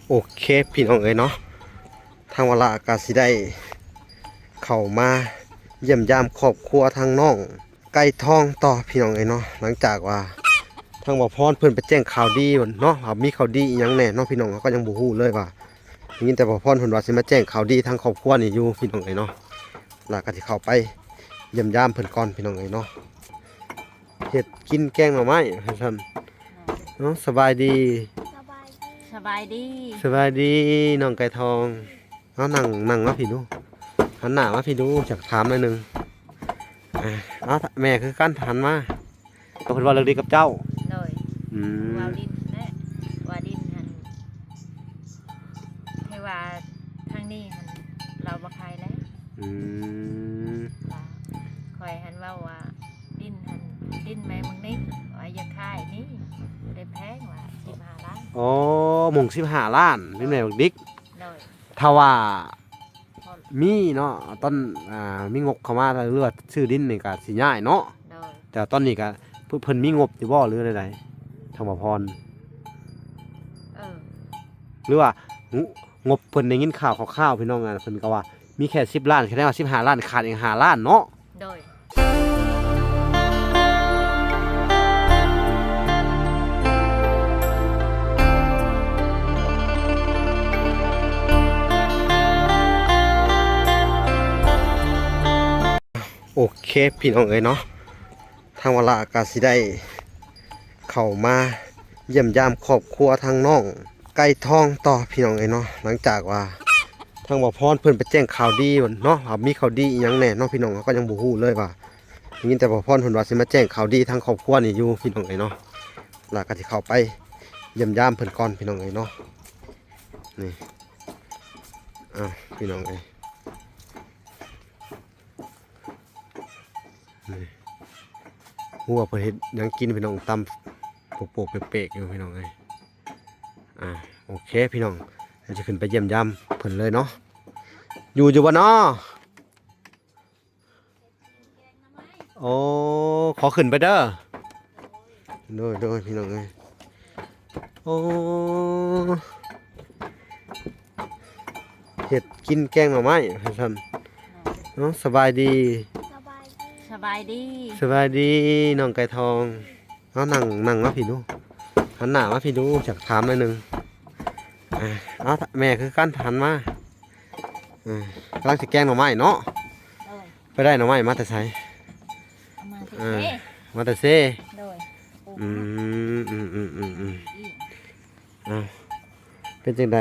ໂອເຄພີ່ນ້ອງເອີຍເນາະ ທາງວາລາກໍຊິໄດ້ເຂົ້າມາຢ້ຽມຢາມຄອບຄົວທາງນ້ອງໄກ່ທອງຕໍ່ພີ່ນ້ອງເອີຍເນາະ. ຫຼັງຈາກວ່າທາງບ່າວພອນເພິ່ນໄປແຈ້ງຂ່າວດີເນາະ ວ່າມີຂ່າວດີອີ່ຫຍັງແດ່ເນາະພີ່ນ້ອງ ເຮົາກໍຍັງບໍ່ຮູ້ເລີຍວ່າ ໄດ້ຍິນແຕ່ບ່າວພອນເພິ່ນວ່າຊິມາແຈ້ງຂ່າວດີທາງຄອບຄົວນີ້ຢູ່ພີ່ນ້ອງເອີຍເນາະ. ລະກໍຊິເຂົ້າໄປຢ້ຽມຢາມເພິ່ນກ່ອນພີ່ນ້ອງເອີຍເນາະ. ເຮັດກິນແກງໜໍ່ໄມ້ວ່າຊັ້ນເນາະ. ສະບາຍດີ ສະບາຍດີ ສະບາຍດີ ສະບາຍດີນ້ອງໄກ່ທອງ. ເອົານັ່ງ ນັ່ງມາພີ້ດູ ຫັນໜ້າມາພີ້ດູ ຢາກຖາມໜ້ອຍໜຶ່ງ. ອາ ເອົາແມ່ຄືກັນ ຫັນມາ. ເພິ່ນເວົ້າເລື່ອງດິນກັບເຈົ້າ. ໂດຍ ອືມ ເວົ້າດິນແຫຼະ ວ່າດິນຫັ້ນ ຄືວ່າທາງນີ້ຫັ້ນລາວບໍ່ຂາຍແລ້ວ. ອືມ ວ່າຂ້ອຍຫັ້ນເວົ້າວ່າດິນຫັ້ນ ດິນແມ່ບັກນິກວ່າຢາກຂາຍນີ້ ບໍ່ໄດ້ແພງວ່າສິບຫ້າລ້ານ. ອໍ ໝົງສິບຫ້າລ້ານ ດິນແມ່ບັກນິກ. ໂດຍ ຖ້າວ່າມີເນາະ ຕອນ ອ່າ ມີງົບເຂົ້າມາ ຫຼືວ່າຊື້ດິນນີ້ກໍຊິຍ້າຍເນາະ. ໂດຍ ແຕ່ຕອນນີ້ກໍ ເພິ່ນ ເພິ່ນມີງົບຢູ່ບໍ່ ຫຼືໃດໆ ທາງບ່າວພອນ? ເອີ ຫຼືວ່າ ງົບ ງົບເພິ່ນໄດ້ຍິນຂ່າວຄາວໆ ພີ່ນ້ອງ ອ່າ ເພິ່ນກໍວ່າມີແຄ່ສິບລ້ານ ສະແດງວ່າສິບຫ້າລ້ານ ຂາດອີກຫ້າລ້ານເນາະ. ໂດຍ ໂອເຄພີ່ນ້ອງເອີຍເນາະ ທາງວາລາກໍຊິໄດ້ເຂົ້າມາຢ້ຽມຢາມຄອບຄົວທາງນ້ອງໄກ່ທອງຕໍ່ພີ່ນ້ອງເອີຍເນາະ. ຫຼັງຈາກວ່າທາງບ່າວພອນເພິ່ນໄປແຈ້ງຂ່າວດີເນາະ ວ່າມີຂ່າວດີອີ່ຫຍັງແດ່ເນາະພີ່ນ້ອງ ເຮົາກໍຍັງບໍ່ຮູ້ເລີຍວ່າ ໄດ້ຍິນແຕ່ບ່າວພອນເພິ່ນວ່າຊິມາແຈ້ງຂ່າວດີທາງຄອບຄົວນີ້ຢູ່ພີ່ນ້ອງເອີຍເນາະ. ລະກໍຊິເຂົ້າໄປຢ້ຽມຢາມເພິ່ນກ່ອນພີ່ນ້ອງເອີຍເນາະ. ນີ້ ອ້າວ ພີ່ນ້ອງເອີຍ ນີ້ ຮູ້ວ່າເພິ່ນເຮັດຫຍັງກິນພີ່ນ້ອງ ຕຳໂປກໆແປກໆຢູ່ພີ່ນ້ອງເອີຍ. ອ່າ ໂອເຄພີ່ນ້ອງ ດຽວຈະຂຶ້ນໄປຢ້ຽມຢາມເພິ່ນເລີຍເນາະ. ຢູ່ ຢູ່ບໍ່ນໍ? ໂອ້ ຂໍຂຶ້ນໄປເດີ. ໂດຍ ໂດຍ ພີ່ນ້ອງເອີຍ ໂອ້ ເຮັດກິນແກງໜໍ່ໄມ້ວ່າຊັ້ນເນາະ. ສະບາຍດີ ສະບາຍດີ ສະບາຍດີ ສະບາຍດີນ້ອງໄກ່ທອງ. ເອົານັ່ງ ນັ່ງມາພີ້ດູ ຫັນໜ້າມາພີ້ດູ ຢາກຖາມໜ້ອຍໜຶ່ງ. ອາ ເອົາແມ່ຄືກັນ ຫັນມາ. ອາ ກຳລັງຊິແກງໜໍ່ໄມ້ເນາະ. ໂດຍ ໄປໄດ້ໜໍ່ໄມ້ມາແຕ່ໃສ? ເອົາມາແຕ່ເຊ ເອີ ມາແຕ່ເຊ. ໂດຍ ອືມ ອືມ ອືມ ອືມ ອືມ ອືມ ອືມ ອືມ ເອົາ ເປັນຈັ່ງໃດ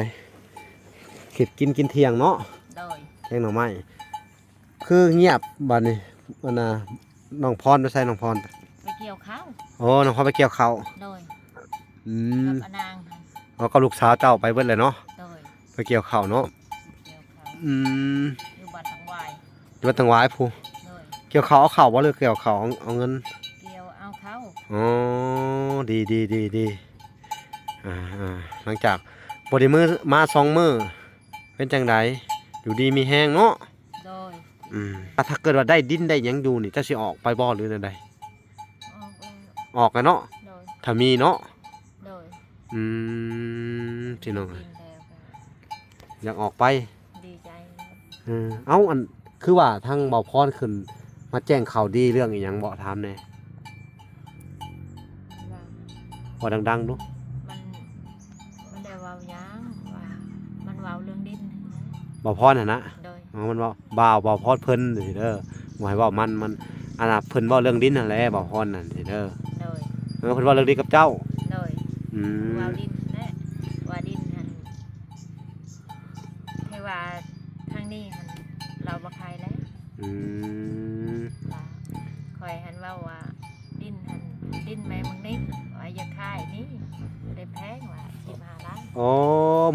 ເຮັດກິນ ກິນທ່ຽງເນາະ? ໂດຍ ແກງໜໍ່ໄມ້. ຄືງຽບບາດນີ້ ອັນນ່າ ນ້ອງພອນໄປໃສ? ນ້ອງພອນໄປກ່ຽວເຂົ້າ. ໂອ້ ນ້ອງພອນໄປກ່ຽວເຂົ້າ. ໂດຍ ອືມ ກັບອານາງ. ອໍ ກັບລູກສາວເຈົ້າໄປເບິດແລ້ວເນາະ? ໂດຍ ໄປກ່ຽວເຂົ້າເນາະ. ໄປກ່ຽວເຂົ້າ ອືມ ຢູ່ບ້ານຕັງຫວາຍ ຢູ່ບ້ານຕັງຫວາຍພຸ້ນ. ໂດຍ ກ່ຽວເຂົ້າເອົາເຂົ້າບໍ່ ຫຼືກ່ຽວເຂົ້າເອົາ ເອົາເງິນ? ກ່ຽວເອົາເຂົ້າ. ອໍ ດີ ດີ ດີ ດີ. ອ່າ ອ່າ ຫຼັງຈາກບໍ່ໄດ້ມື້ ມາສອງມື້ ເປັນຈັ່ງໃດ ຢູ່ດີມີແຮງເນາະ? ໂດຍ ອືມ ຖ້າເກີດວ່າໄດ້ດິນໄດ້ຫຍັງຢູ່ນີ້ ເຈົ້າຊິອອກໄປບໍ່ ຫຼືແນວໃດ? ອອກແລ້ວ ອອກແລ້ວເນາະ. ໂດຍ ຖ້າມີເນາະ. ໂດຍ ອືມ ພີ່ນ້ອງ ໄດ້ດິນແລ້ວກໍຢາກອອກໄປ ດີໃຈ. ເອີ ເອົ້າ ອັນ ຄືວ່າທາງບ່າວພອນຂຶ້ນມາແຈ້ງຂ່າວດີເລື່ອງອີ່ຫຍັງເບາະ ຖາມແດ່. ວ່າ ເວົ້າດັງໆດູ. ມັນ ມັນໄດ້ເວົ້າຫຍັງ ວ່າ ມັນເວົ້າເລື່ອງດິນຫັ້ນນະ ບ່າວພອນຫັ້ນນະ. ໂດຍ ເອີ ມັນເວົ້າ ບ່າວ ບ່າວພອນເພິ່ນຊີ້ເດີ ບໍ່ໃຫ້ເວົ້າມັນ ມັນ ອັນນ່າ ເພິ່ນເວົ້າເລື່ອງດິນຫັ້ນແຫຼະ ບ່າວພອນນັ້ນຊີ້ເດີ. ໂດຍ ເອີ ເພິ່ນເວົ້າເລື່ອງດິນກັບເຈົ້າ. ໂດຍ ອືມ ເວົ້າດິນຫັ້ນແຫຼະ ວ່າດິນຫັ້ນ ຄືວ່າທາງນີ້ຫັ້ນລາວບໍ່ຂາຍແລ້ວ. ອືມ ວ່າຂ້ອຍຫັ້ນເວົ້າວ່າດິນຫັ້ນ ດິນແມ່ບັກນິກວ່າຢາກຂາຍນີ້ ບໍ່ໄດ້ແພງວ່າສິບຫ້າລ້ານ. ອໍ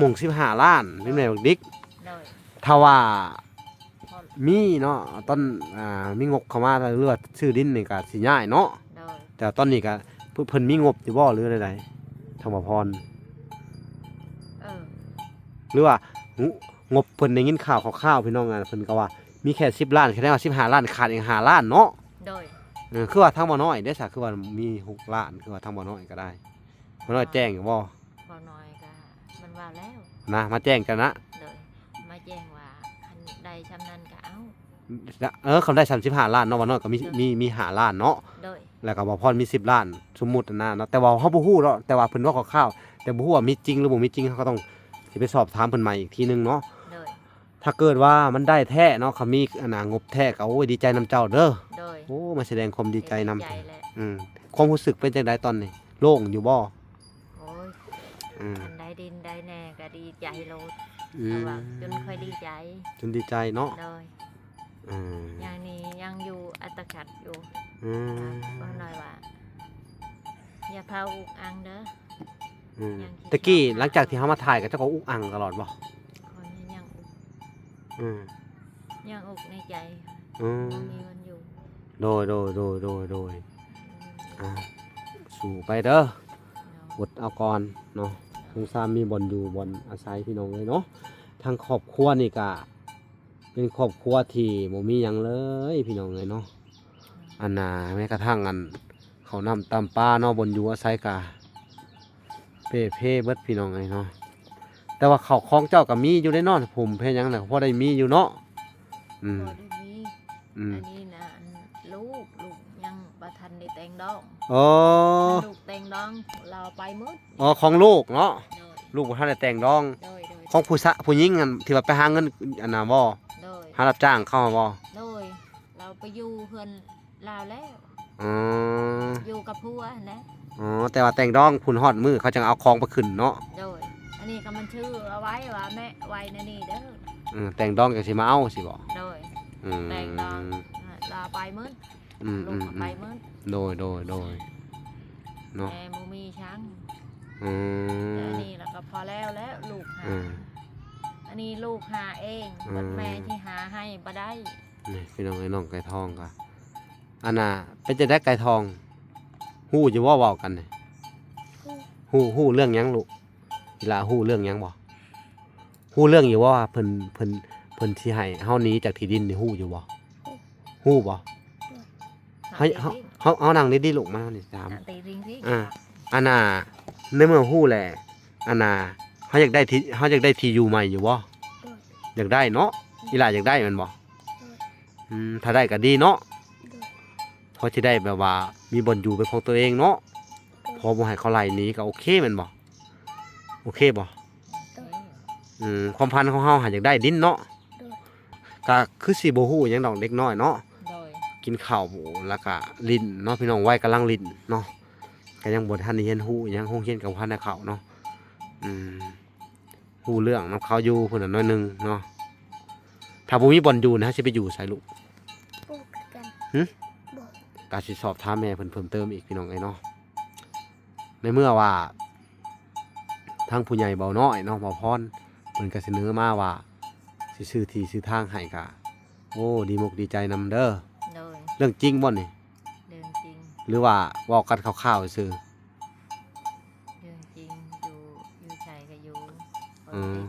ໝົງສິບຫ້າລ້ານ ດິນແມ່ບັກນິກ. ໂດຍ ຖ້າວ່າມີເນາະ ຕອນ ອ່າ ມີງົບເຂົ້າມາ ຫຼືວ່າຊື້ດິນນີ້ກໍຊິຍ້າຍເນາະ. ໂດຍ ແຕ່ຕອນນີ້ກໍ ເພິ່ນ ເພິ່ນມີງົບຢູ່ບໍ່ ຫຼືໃດໆ ທາງບ່າວພອນ? ເອີ ຫຼືວ່າ ງົບ ງົບເພິ່ນໄດ້ຍິນຂ່າວຄາວໆ ພີ່ນ້ອງ ອ່າ ເພິ່ນກໍວ່າມີແຄ່ສິບລ້ານ ຄະແນນວ່າສິບຫ້າລ້ານ ຂາດອີກຫ້າລ້ານເນາະ. ໂດຍ ເອີ ຄືວ່າທາງບ່າວນ້ອຍເດ້ຊະ ຄືວ່າມີຫົກລ້ານ ຄືວ່າທາງບ່າວນ້ອຍກໍໄດ້ ບ່າວນ້ອຍແຈ້ງຢູ່ບໍ່? ບ່າວນ້ອຍກໍ ມັນວ່າ ແລ້ວ ນະ ມາແຈ້ງເຈົ້ານະ ໂດຍ ມາແຈ້ງວ່າຄັນໄດ້ຊ່ຳນັ້ນກໍເອົາ ເອີ ຄັນໄດ້ສາມສິບຫ້າລ້ານເນາະ ວ່ານ້ອຍກໍມີ ໂດຍ ມີ ມີຫ້າລ້ານເນາະ ໂດຍ ແລ້ວກໍບ່າວພອນມີສິບລ້ານ ສົມມຸດນະເນາະ ແຕ່ວ່າເຮົາບໍ່ຮູ້ເນາະ ແຕ່ວ່າເພິ່ນເວົ້າຄ່າວໆ ແຕ່ບໍ່ຮູ້ວ່າມີຈິງຫຼືບໍ່ມີຈິງ ເຮົາກໍຕ້ອງຊິໄປສອບຖາມເພິ່ນໃໝ່ອີກທີໜຶ່ງເນາະ ໂດຍ ຖ້າເກີດວ່າມັນໄດ້ແທ້ເນາະ ຄັນມີອັນນ່າງົບແທ້ກໍ ໂອ້ຍ ດີໃຈນຳເຈົ້າເດີ ໂດຍ ໂອ້ ມາສະແດງຄວາມດີໃຈນຳ ດີໃຈແຫຼະ ອືມ ຄວາມຮູ້ສຶກເປັນຈັ່ງໃດຕອນນີ້ ໂລ່ງຢູ່ບໍ່? ໂອ້ຍ ອືມ ຄັນໄດ້ດິນໄດ້ແດ່ກໍດີໃຈໂລດ ອືມ ເພາະວ່າຈົນຄ່ອຍດີໃຈ ຈົນດີໃຈເນາະ ໂດຍ ອືມ ຢ່າງນີ້ຍັງຢູ່ອັດຕະກັດຢູ່ ອືມ ວ່ານ້ອຍວ່າ ຢ່າພາວອຸກອັ່ງເດີ ອືມ ຍັງຄິດ ແຕ່ກີ້ ຮອດ ຫຼັງຈາກທີ່ເຮົາມາຖ່າຍ ກໍເຈົ້າກໍອຸກອັ່ງຕະຫຼອດບໍ່? ຂ້ອຍຍັງອຸກ ອືມ ຍັງອຸກໃນໃຈ ອືມ ບໍ່ມີວັນຢູ່ ໂດຍ ໂດຍ ໂດຍ ໂດຍ ໂດຍ ອືມ ອ່າ ສູ້ໄປເດີ ເນາະ ອົດເອົາກ່ອນເນາະ ສົງສານມີບ່ອນຢູ່ບ່ອນອາໄສພີ່ນ້ອງເອີຍເນາະ ທາງຄອບຄົວນີ້ກະເປັນຄອບຄົວທີ່ບໍ່ມີຫຍັງເລີຍພີ່ນ້ອງເອີຍເນາະ ອັນນ່າ ແມ້ກະທັ່ງອັນ ເຂົ້ານ້ຳຕຳປາເນາະ ບ່ອນຢູ່ອາໄສກະເປ່ເພເບິດພີ່ນ້ອງເອີຍເນາະ ແຕ່ວ່າເຂົ້າຂອງເຈົ້າກະມີຢູ່ເດ້ເນາະ ຜົມເພຫຍັງນະ ພໍໄດ້ມີຢູ່ເນາະ ອືມ ພໍໄດ້ມີ ອືມ ອັນນີ້ນະ ອັນລູກ ລູກຍັງບໍ່ທັນໄດ້ແຕ່ງດອງ ອໍ ລູກແຕ່ງດອງລາວໄປໝົດ ອໍ ຂອງລູກເນາະ ໂດຍ ລູກບໍ່ທັນໄດ້ແຕ່ງດອງ ໂດຍ ໂດຍ ຂອງຜູ້ຊະ ຜູ້ຍິງອັນທີ່ວ່າໄປຫາເງິນອັນນ່າບໍ່? ໂດຍ ຫາຮັບຈ້າງເຂົາບໍ່? ໂດຍ ລາວໄປຢູ່ເຮືອນ ລາວແລ້ວ ອໍ ຢູ່ກັບຜົວຫັ້ນແຫຼະ ອໍ ແຕ່ວ່າແຕ່ງດອງພຸ້ນ ຮອດມື້ເຂົາຈັ່ງເອົາຂອງໄປຂຶ້ນເນາະ ໂດຍ ອັນນີ້ກໍມັນຊື່ເອົາໄວ້ວ່າແມ່ໄວ້ໃນນີ້ເດີ ອືມ ແຕ່ງດອງຈັ່ງຊິມາເອົາຊີ້ບໍ? ໂດຍ ອືມ ແຕ່ງດອງລາວໄປໝົດ ອືມ ລູກກໍໄປໝົດ ອືມ ໂດຍ ໂດຍ ໂດຍ ເນາະ ແມ່ບໍ່ມີຊ່າງ ອືມ ແຕ່ອັນນີ້ລະກໍພໍແລ້ວແຫຼະ ລູກຫາ ອືມ ອັນນີ້ລູກຫາເອງ ອືມ ບັດແມ່ຊິຫາໃຫ້ບໍ່ໄດ້ ນີ້ພີ່ນ້ອງເອີຍ ນ້ອງໄກ່ທອງກະ ອັນນ່າ ເປັນຈັ່ງໃດໄກ່ທອງ ຮູ້ຢູ່ບໍ່ເວົ້າກັນນີ້? ຮູ້ ຮູ້ເລື່ອງຫຍັງລູກ? ອີຫຼ້າຮູ້ເລື່ອງຫຍັງບໍ່? ຮູ້ເລື່ອງຢູ່ບໍ່ວ່າເພິ່ນ ເພິ່ນ ເພິ່ນຊິໃຫ້ເຮົາໜີຈາກທີ່ດິນນີ້ ຮູ້ຢູ່ບໍ່? ຮູ້ ຮູ້ບໍ່? ເຮົາ ເຮົາ ເຮົາ ເຮົານັ່ງດີໆລູກ ມານີ້ຖາມ ອ່າ ອັນນ່າ ໃນເມື່ອຮູ້ແລ້ວ ອັນນ່າ ເຮົາຢາກໄດ້ທີ່ ເຮົາຢາກໄດ້ທີ່ຢູ່ໃໝ່ຢູ່ບໍ່? ຢາກໄດ້ເນາະ ອີຫຼ້າຢາກໄດ້ແມ່ນບໍ່? ອືມ ຖ້າໄດ້ກໍດີເນາະ ພໍຊິໄດ້ແບບວ່າມີບ່ອນຢູ່ເປັນຂອງຕົວເອງເນາະ ພໍບໍ່ໃຫ້ເຂົາໄລ່ໜີກໍໂອເຄແມ່ນບໍ່? ໂອເຄບໍ່? ອືມ ຄວາມຝັນຂອງເຮົາຫາຢາກໄດ້ດິນເນາະ ກໍຄືຊິບໍ່ຮູ້ຫຍັງດອກ ເດັກນ້ອຍເນາະ ກິນເຂົ້າແລ້ວກໍຫຼິ້ນເນາະ ພີ່ນ້ອງ ໄວກຳລັງຫຼິ້ນເນາະ ກໍຍັງບໍ່ທັນໄດ້ຮຽນຮູ້ຫຍັງ ໂຮງຮຽນກໍບໍ່ທັນໄດ້ເຂົ້າເນາະ ອືມ ຮູ້ເລື່ອງນຳເຂົາຢູ່ພຸ້ນນະໜ້ອຍໜຶ່ງເນາະ ຖ້າບໍ່ມີບ່ອນຢູ່ນະ ເຮົາຊິໄປຢູ່ໃສລູກ? ບໍ່ຮູ້ຄືກັນ ຫຶ? ບໍ່ ກະຊິສອບຖາມແມ່ເພິ່ນເພີ່ມເຕີມອີກ ພີ່ນ້ອງເອີຍເນາະ ໃນເມື່ອວ່າທາງຜູ້ໃຫຍ່ເບົານ້ອຍເນາະ ເບົາພອນ ເພິ່ນກະສະເໜີມາວ່າຊິຊື້ທີ່ຊື້ທາງໃຫ້ ກະ ໂອ້ ດີມົກດີໃຈນຳເດີ ໂດຍ ເລື່ອງຈິງບໍ່ນີ້? ເລື່ອງຈິງ ຫຼືວ່າເວົ້າກັນຄ່າວໆຊື່? ເລື່ອງຈິງ ຢູ່ ຢູ່ໃສກໍຢູ່ ອືມ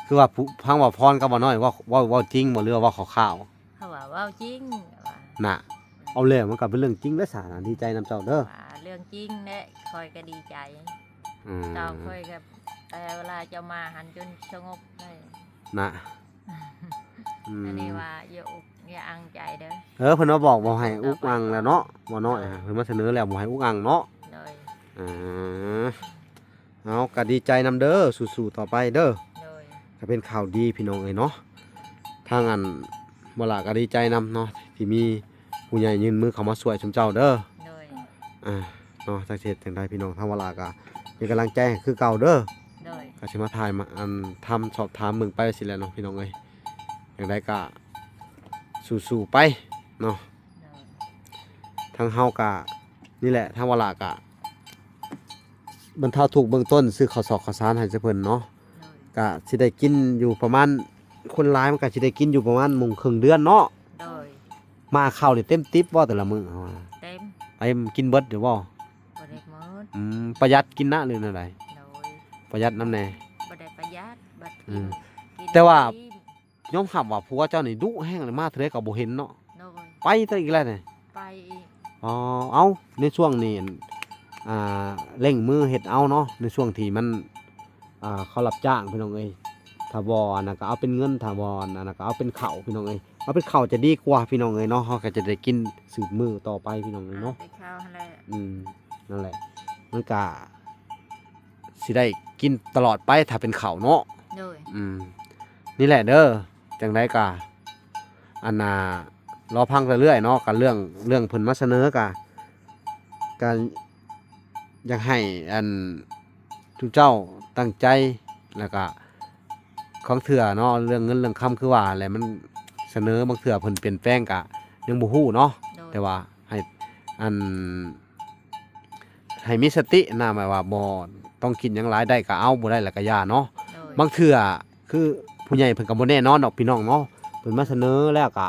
ຄືວ່າຜູ້ ທາງບ່າວພອນກັບບ່າວນ້ອຍເວົ້າ ເວົ້າ ເວົ້າຈິງບໍ່ ຫຼືວ່າເວົ້າຄ່າວໆ? ເຂົາວ່າເວົ້າຈິງວ່າ ນະ ເອົາແລ້ວ ມັນກໍເປັນເລື່ອງຈິງແລ້ວຊະນະ ດີໃຈນຳເຈົ້າເດີ ວ່າເລື່ອງຈິງແຫຼະ ຂ້ອຍກໍດີໃຈ ອືມ ເຈົ້າ ຂ້ອຍກໍ ແຕ່ເວລາເຈົ້າມາຫັ້ນຈົນສະຫງົບເລີຍ ນະ ອືມ ອັນນີ້ວ່າຢ່າອຸກຢ່າອັ່ງໃຈເດີ ເອີ ເພິ່ນມາບອກບໍ່ໃຫ້ອຸກອັ່ງແລ້ວເນາະ ບໍ່ນ້ອຍ ເອີ ເພິ່ນມາສະເໜີແລ້ວບໍ່ໃຫ້ອຸກອັ່ງເນາະ ໂດຍ ເອີ ເອົາ ກໍດີໃຈນຳເດີ ສູ້ໆຕໍ່ໄປເດີ ໂດຍ ກໍເປັນຂ່າວດີພີ່ນ້ອງເອີຍເນາະ ທາງອັນບໍ່ຫຼ້າກໍດີໃຈນຳເນາະ ທີ່ມີຜູ້ໃຫຍ່ຍື່ນມືເຂົ້າມາຊ່ວຍຊຸມເຈົ້າເດີ ໂດຍ ອ່າ ເນາະ ຈັກຊິເຮັດຈັ່ງໃດພີ່ນ້ອງ ທາງວາລາກະເປັນກຳລັງໃຈໃຫ້ຄືເກົ່າເດີ ໂດຍ ກະຊິມາຖ່າຍມາ ອັນ ທຳສອບຖາມເບິ່ງໄປຊີ້ແຫຼະເນາະພີ່ນ້ອງເອີຍ ຈັ່ງໃດກະສູ້ໆໄປເນາະ ໂດຍ ທາງເຮົາກະ ນີ້ແຫຼະ ທາງວາລາກະບັນເທົາທຸກເບື້ອງຕົ້ນ ຊື້ເຂົ້າສອກເຂົ້າສານໃຫ້ເພິ່ນເນາະ ໂດຍ ກະຊິໄດ້ກິນຢູ່ປະມານ ຄົນຫຼາຍມັນກະຊິໄດ້ກິນຢູ່ປະມານໂມງເຄິ່ງເດືອນເນາະ ໂດຍ ມາເຂົ້ານີ້ເຕັມຕິບບໍ່ແຕ່ລະມື້ເຮົາ ເຕັມ ເຕັມ ກິນເບິດຢູ່ບໍ່? ບໍ່ໄດ້ໝົດ ອືມ ປະຢັດກິນນະ ຫຼືແນວໃດ? ໂດຍ ປະຢັດນຳແດ່ ບໍ່ໄດ້ປະຢັດ ບັດກິນ ອືມ ກິນ ແຕ່ວ່າ ຍອມຮັບວ່າຜົວເຈົ້ານີ້ດຸແຮງເລີຍ ມາເທື່ອໃດກໍບໍ່ເຫັນເນາະ ໂດຍ ໄປເທື່ອອີກແລ້ວນີ້ ໄປອີກ ອໍ ເອົ້າ ໃນຊ່ວງນີ້ ອ່າ ເລັ່ງມືເຮັດເອົາເນາະ ໃນຊ່ວງທີ່ມັນ ອ່າ ເຂົາຮັບຈ້າງພີ່ນ້ອງເອີຍ. ຖ້າບໍ່ອັນນັ້ນກໍເອົາເປັນເງິນ ຖ້າບໍ່ອັນນັ້ນກໍເອົາເປັນເຂົ້າພີ່ນ້ອງເອີຍ. ເອົາເປັນເຂົ້າຈະດີກວ່າພີ່ນ້ອງເອີຍເນາະ ເຮົາກໍຈະໄດ້ກິນສືບມື້ຕໍ່ໄປພີ່ນ້ອງເອີຍເນາະ. ເອົາແຕ່ເຂົ້າຫັ້ນແຫຼະ. ອືມ ນັ້ນແຫຼະ ມັນກະຊິໄດ້ກິນຕະຫຼອດໄປ ຖ້າເປັນເຂົ້າເນາະ. ໂດຍ. ອືມ ນີ້ແຫຼະເດີ ຈັ່ງໃດກະ ອັນນ່າ ລໍຟັງໄປເລື້ອຍເນາະ. ກະເລື່ອງ ເລື່ອງເພິ່ນມາສະເໜີກະ ກະ ຢາກໃຫ້ອັນ ທຸກເຈົ້າຕັ້ງໃຈ ແລ້ວກະ ບາງເທື່ອເນາະ ເລື່ອງເງິນເລື່ອງຄຳຄືວ່າແຫຼະ ມັນສະເໜີ ບາງເທື່ອເພິ່ນປ່ຽນແປງກະຍັງບໍ່ຮູ້ເນາະ. ໂດຍ. ແຕ່ວ່າໃຫ້ ອັນ ໃຫ້ມີສະຕິນະ ແບບວ່າບໍ່ຕ້ອງຄິດຫຍັງຫຼາຍ ໄດ້ກະເອົາ ບໍ່ໄດ້ລະກະຢ່າເນາະ. ໂດຍ. ບາງເທື່ອ ຄືຜູ້ໃຫຍ່ເພິ່ນກໍບໍ່ແນ່ນອນດອກພີ່ນ້ອງເນາະ ເພິ່ນມາສະເໜີແລ້ວກະ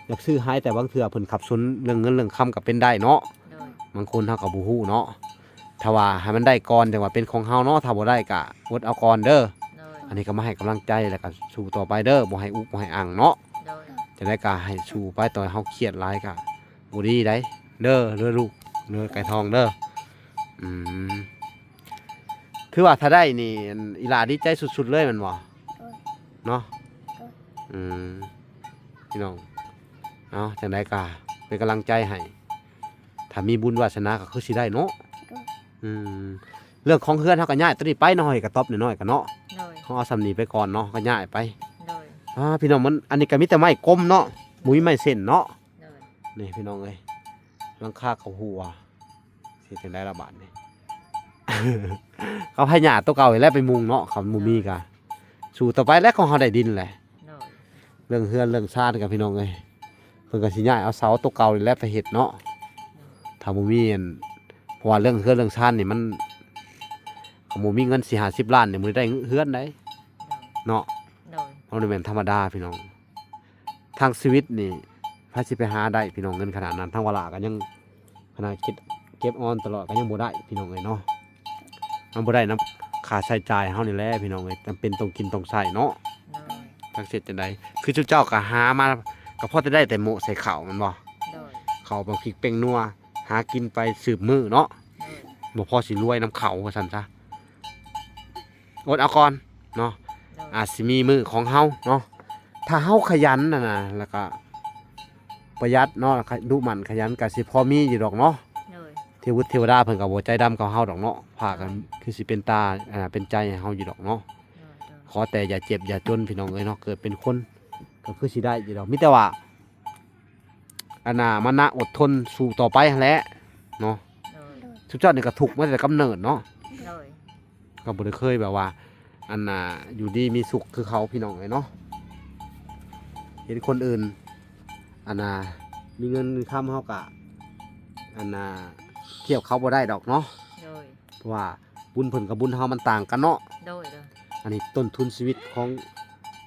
ຢາກຊື້ໃຫ້ ແຕ່ບາງເທື່ອເພິ່ນຂັບສົນເລື່ອງເງິນເລື່ອງຄຳກໍເປັນໄດ້ເນາະ. ໂດຍ. ບາງຄົນເຮົາກໍບໍ່ຮູ້ເນາະ ຖ້າວ່າໃຫ້ມັນໄດ້ກ່ອນ ຈັ່ງວ່າເປັນຂອງເຮົາເນາະ ຖ້າບໍ່ໄດ້ກະອົດເອົາກ່ອນເດີ. ໂດຍ. ອັນນີ້ກໍມາໃຫ້ກຳລັງໃຈ ແລ້ວກໍສູ້ຕໍ່ໄປເດີ ບໍ່ໃຫ້ອຸກບໍ່ໃຫ້ອັ່ງເນາະ. ໂດຍ. ຈັ່ງໃດກໍໃຫ້ສູ້ໄປ ຕໍ່ໃຫ້ເຮົາຄຽດຫຼາຍກໍບໍ່ດີໃດເດີ ເດີລູກ ເດີໄກ່ທອງເດີ. ອືມ ຄືວ່າຖ້າໄດ້ນີ້ ອັນ ອີ່ຫຼ້າດີໃຈສຸດໆເລີຍແມ່ນບໍ່? ໂດຍ. ເນາະ. ໂດຍ. ອືມ ພີ່ນ້ອງ ເອົາ ຈັ່ງໃດກໍເປັນກຳລັງໃຈໃຫ້ ຖ້າມີບຸນວາສະໜາກໍຄືຊິໄດ້ເນາະ. ໂດຍ. ອືມ ເລື່ອງຂອງເຮືອນເຮົາກໍຍ້າຍຕົວນີ້ໄປເນາະ ເຮົາເຮັດກະຕອບນ້ອຍໆກັນເນາະ. ໂດຍ. ເຮົາເອົາສ່ຳນີ້ໄປກ່ອນເນາະ ກໍຍ້າຍໄປ. ໂດຍ. ອ່າ ພີ່ນ້ອງ ມັນ ອັນນີ້ກໍມີແຕ່ໄມ້ກົມເນາະ ບໍ່ມີໄມ້ເສັ້ນເນາະ. ໂດຍ. ນີ້ພີ່ນ້ອງເອີຍ ຫຼັງຄາກໍຮົ່ວ ຊິເຮັດຈັ່ງໃດລະບາດນີ້ ກໍໃຫ້ຫຍ້າໂຕເກົ່ານີ້ແຫຼະໄປມຸງເນາະ ຄັນບໍ່ມີກໍສູ້ຕໍ່ໄປແຫຼະ ຂອງເຮົາໄດ້ດິນແຫຼະ. ໂດຍ. ເລື່ອງເຮືອນເລື່ອງຊານກໍພີ່ນ້ອງເອີຍ ເພິ່ນກໍຊິຍ້າຍເອົາເສົາໂຕເກົ່ານີ້ແຫຼະໄປເຮັດເນາະ ໂດຍ. ຖ້າບໍ່ມີອັນ ເພາະວ່າເລື່ອງເຮືອນເລື່ອງຊານນີ້ມັນ ຄັນບໍ່ມີເງິນສີ່ຫ້າສິບລ້ານນີ້ບໍ່ໄດ້ເຮືອນໃດ ໂດຍ. ເນາະ. ໂດຍ. ມັນບໍ່ແມ່ນທຳມະດາພີ່ນ້ອງ ທາງຊີວິດນີ້ໃຜຊິໄປຫາໄດ້ພີ່ນ້ອງ ເງິນຂະໜາດນັ້ນ ທາງວາລາກໍຍັງ ຂະໜາດເກັບ ເກັບອອມຕະຫຼອດກໍຍັງບໍ່ໄດ້ພີ່ນ້ອງເອີຍເນາະ. ມັນບໍ່ໄດ້ນຳຄ່າໃຊ້ຈ່າຍເຮົານີ້ແຫຼະພີ່ນ້ອງເອີຍ ຈຳເປັນຕ້ອງກິນຕ້ອງໃຊ້ເນາະ. ໂດຍ. ຈັກຊິເຮັດຈັ່ງໃດ ຄືຊຸມເຈົ້າກໍຫາມາ ກໍພໍແຕ່ໄດ້ແຕ່ໂມະໃສ່ເຂົ້າແມ່ນບໍ່? ໂດຍ. ເຂົ້າ ບັກພິກ ແປ້ງນົວ ຫາກິນໄປສືບມື້ເນາະ. ໂດຍ. ບໍ່ພໍຊິລວຍນຳເຂົາວ່າຊັ້ນຊະ. ອົດເອົາກ່ອນເນາະ. ໂດຍ. ອາດຊິມີມື້ຂອງເຮົາເນາະ ຖ້າເຮົາຂະຫຍັນຫັ້ນນະ ແລ້ວກະປະຢັດເນາະ ແລ້ວກະດຸໝັ່ນຂະຫຍັນ ກະຊິພໍມີຢູ່ດອກເນາະ. ໂດຍ. ເທວະ ເທວະດາເພິ່ນກະບໍ່ໃຈດຳກັບເຮົາດອກເນາະ ພາກັນ ໂດຍ. ຄືຊິເປັນຕາ ອ່າ ເປັນໃຈໃຫ້ເຮົາຢູ່ດອກເນາະ. ໂດຍ ໂດຍ. ຂໍແຕ່ຢ່າເຈັບຢ່າຈົນພີ່ນ້ອງເອີຍເນາະ ເກີດເປັນຄົນກໍຄືຊິໄດ້ຢູ່ດອກ ມີແຕ່ວ່າ ອັນນ່າ ມານະອົດທົນສູ້ຕໍ່ໄປຫັ້ນແຫຼະເນາະ. ໂດຍ. ຊຸມເຈົ້ານີ້ກໍທຸກມາແຕ່ກຳເນີດເນາະ. ໂດຍ. ກໍບໍ່ໄດ້ເຄີຍແບບວ່າ ອັນນ່າ ຢູ່ດີມີສຸກຄືເຂົາພີ່ນ້ອງເອີຍເນາະ ເຫັນຄົນອື່ນ ອັນນ່າ ມີເງິນມີຄຳ ເຮົາກະ ອັນນ່າ ທຽບເຂົາບໍ່ໄດ້ດອກເນາະ. ໂດຍ. ເພາະວ່າບຸນເພິ່ນກັບບຸນເຮົາມັນຕ່າງກັນເນາະ. ໂດຍ ໂດຍ. ອັນນີ້ຕົ້ນທຶນຊີວິດຂອງ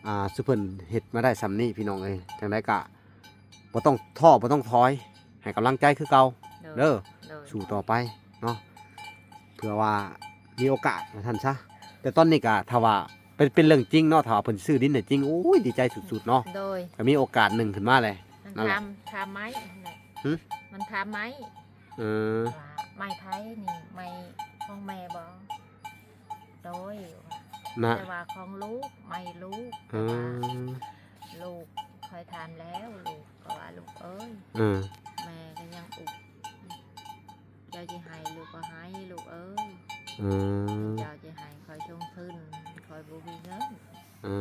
ອ່າ ຊຸມເພິ່ນເຮັດມາໄດ້ສ່ຳນີ້ພີ່ນ້ອງເອີຍ ຈັ່ງໃດກະ ບໍ່ຕ້ອງທໍ້ບໍ່ຕ້ອງຖອຍ ໃຫ້ກຳລັງໃຈຄືເກົ່າ ໂດຍ ເດີ ໂດຍ ສູ້ຕໍ່ໄປເນາະ ເພື່ອວ່າມີໂອກາດວ່າຊັ້ນຊະ. ແຕ່ຕອນນີ້ກະຖ້າວ່າເປັນ ເປັນເລື່ອງຈິງເນາະ ຖ້າວ່າເພິ່ນຊື້ດິນໃຫ້ຈິງ ໂອ້ຍ ດີໃຈສຸດໆເນາະ. ໂດຍ. ກະມີໂອກາດໜຶ່ງຂຶ້ນມາແຫຼະ. ມັນ ນັ້ນແຫຼະ ຖາມ ຖາມໄມ້ຫັ້ນແຫຼະ. ຫຶ? ມັນຖາມໄມ້. ເອີ. ວ່າໄມ້ໃຜນີ້ ໄມ້ຂອງແມ່ບໍ່? ໂດຍ ນະ ແຕ່ວ່າຂອງລູກ ໄມ້ລູກ ເອີ ແຕ່ວ່າລູກຂ້ອຍຖາມແລ້ວ ລູກກໍວ່າ ລູກເອີຍ ເອີ ແມ່ກໍຍັງອຸກ ເຈົ້າຊິໃຫ້ຫຼືບໍ່ໃຫ້ ລູກເອີຍ? ເອີ ເຈົ້າຊິໃຫ້ຂ້ອຍລົງທຶນ ຂ້ອຍບໍ່ມີເງິນ. ເອີ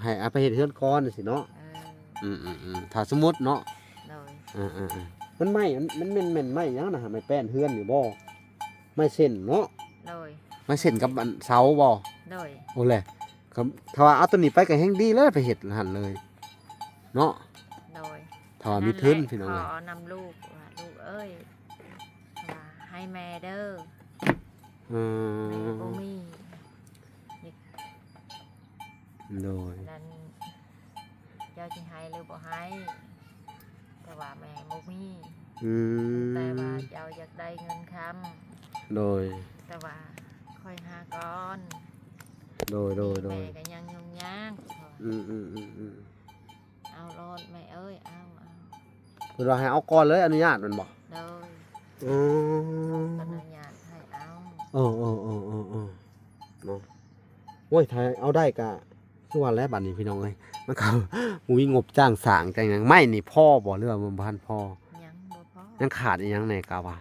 ໃຫ້ເອົາໄປເຮັດເຮືອນກ່ອນຈັ່ງຊີ້ເນາະ. ເອີ ອືມໆໆ ຖ້າສົມມຸດເນາະ. ໂດຍ. ເອີໆໆ ມັນໄມ້ ມັນ ມັນແມ່ນ ແມ່ນໄມ້ຫຍັງນະ ໄມ້ແປ້ນເຮືອນນີ້ບໍ່? ໄມ້ເສັ້ນເນາະ. ໂດຍ. ໄມ້ເສັ້ນກັບອັນເສົາບໍ່? ໂດຍ. ໂອ້ແຫຼະ ຄັນ ຖ້າວ່າເອົາຕົວນີ້ໄປກໍແຮ່ງດີແລ້ວ ໄປເຮັດຫັ້ນເລີຍເນາະ. ໂດຍ. ຖ້າວ່າມີທຶນ ນັ້ນແຫຼະ ພີ່ນ້ອງເອີຍ ຂໍນຳລູກວ່າ ລູກເອີຍ ວ່າໃຫ້ແມ່ເດີ ເອີ ແມ່ບໍ່ມີ. ໂດຍ. ນັ້ນ ເຈົ້າຊິໃຫ້ຫຼືບໍ່ໃຫ້? ແຕ່ວ່າແມ່ບໍ່ມີ. ອືມ. ແຕ່ວ່າເຈົ້າຢາກໄດ້ເງິນຄຳ. ໂດຍ. ແຕ່ວ່າຂ້ອຍຫາກ່ອນ. ໂດຍໆໆ. ແມ່ກໍຍັງຫຍຸ້ງຍາກ. ອືມໆໆໆ. ເອົາໂລດແມ່ເອີຍ ເອົາ ເອົາ. ເພິ່ນວ່າໃຫ້ເອົາກ່ອນເລີຍ ອະນຸຍາດແມ່ນບໍ່? ໂດຍ. ອືມ. ອະນຸຍາດໃຫ້ເອົາ. ເອີໆໆໆໆ ເນາະ. ໂອ້ຍ ຖ້າເອົາໄດ້ກະ ຄືວ່າແຫຼະ ບັດນີ້ພີ່ນ້ອງເອີຍ ມັນກໍບໍ່ມີງົບຈ້າງສ້າງຈ້າງຫຍັງ. ໄມ້ນີ້ພໍບໍ່ ຫຼືວ່າມັນບໍ່ທັນພໍ? ຍັງບໍ່ພໍ ຍັງຂາດອີຫຍັງແດ່ກະວ່າ?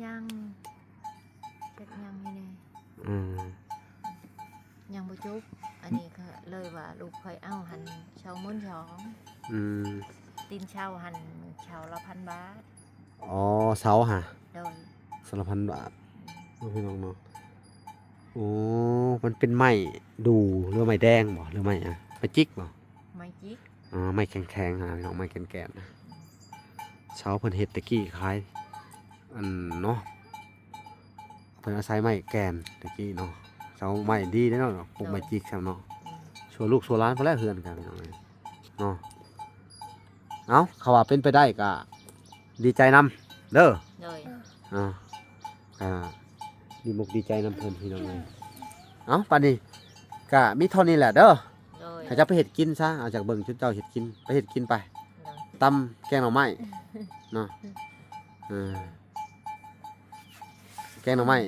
ຍັງ ຈັກຍັງຢູ່ແດ່. ອືມ ຍັງບໍ່ຈົບ. ອັນນີ້ກໍເລີຍວ່າລູກຂ້ອຍເອົາຫັ້ນຊາວໝື່ນສອງ. ອືມ ຕີນເສົາຫັ້ນເສົາລະພັນບາດ. ອໍ ເສົາຫະ? ໂດຍ ເສົາລະພັນບາດ. ອືມ ໂອ້ ພີ່ນ້ອງເນາະ. ໂອ້ ມັນເປັນໄມ້ດູ່ ຫຼືໄມ້ແດງບໍ່ ຫຼືໄມ້ຫຍັງ? ໄມ້ຈິກບໍ່? ໄມ້ຈິກ. ອໍ ໄມ້ແຂງໆ ຫັ້ນນະພີ່ນ້ອງ ໄມ້ແກ່ນໆ ນະ. ເສົາເພິ່ນເຮັດແຕ່ກີ້ຂາຍ ອັນເນາະ ເພິ່ນອາໄສໄມ້ແກ່ນແຕ່ກີ້ເນາະ. ເສົາໄມ້ດີເດ້ເນາະ ປູກໄມ້ຈິກຊ້ຳເນາະ. ອືມ ຊົ່ວລູກຊົ່ວຫຼານພຸ້ນແຫຼະເຮືອນກັນພີ່ນ້ອງເອີຍເນາະ. ເອົ້າ ເຂົາວ່າເປັນໄປໄດ້ກະດີໃຈນຳເດີ. ໂດຍ ເອົ້າ ກະດີມົກດີໃຈນຳເພິ່ນພີ່ນ້ອງເອີຍ. ເອົ້າ ບາດນີ້ກະມີເທົ່ານີ້ແຫຼະເດີ. ໂດຍ ໃຫ້ເຈົ້າໄປເຮັດກິນຊະ ເອົາ ຢາກເບິ່ງຊຸມເຈົ້າເຮັດກິນ ໄປເຮັດກິນໄປ. ໂດຍ ຕຳແກງໜໍ່ໄມ້ເນາະ. ເອີ ແກງໜໍ່ໄມ້.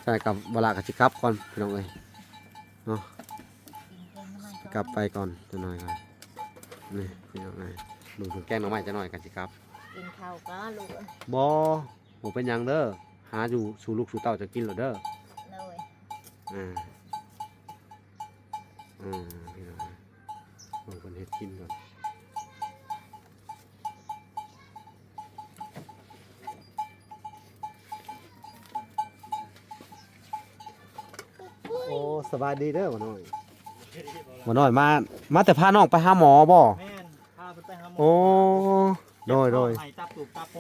ໃຊ່ ກັບເວລາກໍຊິກັບກ່ອນພີ່ນ້ອງເອີຍເນາະ. ກັບໄປກ່ອນຈັກໜ້ອຍກ່ອນ. ນີ້ພີ່ນ້ອງເອີຍ ເບິ່ງເພິ່ນແກງໜໍ່ໄມ້ຈັກໜ້ອຍກໍຊິກັບ. ກິນເຂົ້າກ່ອນລູກ. ບໍ່ ບໍ່ເປັນຫຍັງເດີ ຫາຢູ່ສູ່ລູກສູ່ເຕົ້າເຈົ້າກິນໂລດເດີ. ໂດຍ ອ່າ ອ່າ ພີ່ນ້ອງເອີຍ ເບິ່ງເພິ່ນເຮັດກິນກ່ອນ. ໂອ້ ສະບາຍດີເດີບ່າວນ້ອຍ. ບ່າວນ້ອຍມາ ມາແຕ່ພານ້ອງໄປຫາໝໍບໍ່? ແມ່ນ ພາເພິ່ນໄປຫາໝໍ. ໂອ້ ໂດຍໆ ເຈັບທ້ອງ ໄຫ້ຕັບຕູບຕັບໂພ.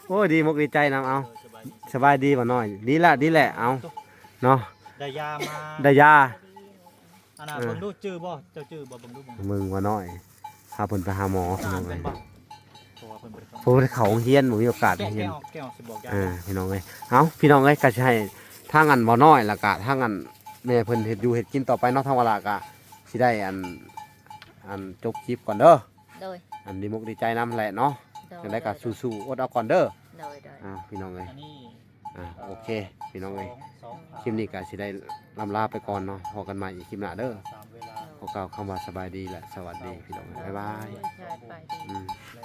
ໂອ້ຍ ດີມົກດີໃຈນຳ. ເອົາ ເອີ ສະບາຍດີ ສະບາຍດີບ່າວນ້ອຍ. ດີລະ ດີແຫຼະ ເອົາເນາະ ໄດ້ຢາມາ ໄດ້ຢາ. ອັນນ່າ ເອີ ເບິ່ງດູ ຈື່ບໍ່? ເຈົ້າຈື່ບໍ່? ເບິ່ງດູ ເບິ່ງ ເບິ່ງວ່ານ້ອຍ ພາເພິ່ນໄປຫາໝໍ. ອ່ານເປັນບໍ່? ເພາະວ່າເພິ່ນບໍ່ໄດ້ເຂົ້າ ເພິ່ນບໍ່ໄດ້ເຂົ້າໂຮງຮຽນ ບໍ່ມີໂອກາດໄປຮຽນ. ແກະອອກ ແກະອອກ ຊິບອກຢາ. ເອີ ພີ່ນ້ອງເອີຍ ເອົ້າ ພີ່ນ້ອງເອີຍ ກໍຊິໃຫ້ທາງອັນບໍ່ນ້ອຍ ແລ້ວກໍທາງອັນແມ່ເພິ່ນເຮັດຢູ່ເຮັດກິນຕໍ່ໄປເນາະ. ທາງວາລາກໍຊິໄດ້ອັນ ອັນຈົບຄລິບກ່ອນເດີ. ໂດຍ ອັນດີມົກດີໃຈນຳແຫຼະເນາະ. ໂດຍ ຈັ່ງໃດກໍ ໂດຍ ສູ້ໆ ອົດເອົາກ່ອນເດີ. ໂດຍໆ ອ່າ ພີ່ນ້ອງເອີຍ ອັນນີ້ ອ່າ ໂອເຄ ພີ່ນ້ອງເອີຍ ສອງ ຄລິບນີ້ກໍຊິໄດ້ລ່ຳລາໄປກ່ອນເນາະ. ພໍ້ກັນໃໝ່ອີກຄລິບໜ້າເດີ. ສາມເວລາ ຂໍກ່າວຄຳວ່າສະບາຍດີ ແລະ ສະຫວັດດີພີ່ນ້ອງເອີຍ. ບາຍບາຍ. ໂດຍ ສະບາຍດີ. ອືມ ແລະ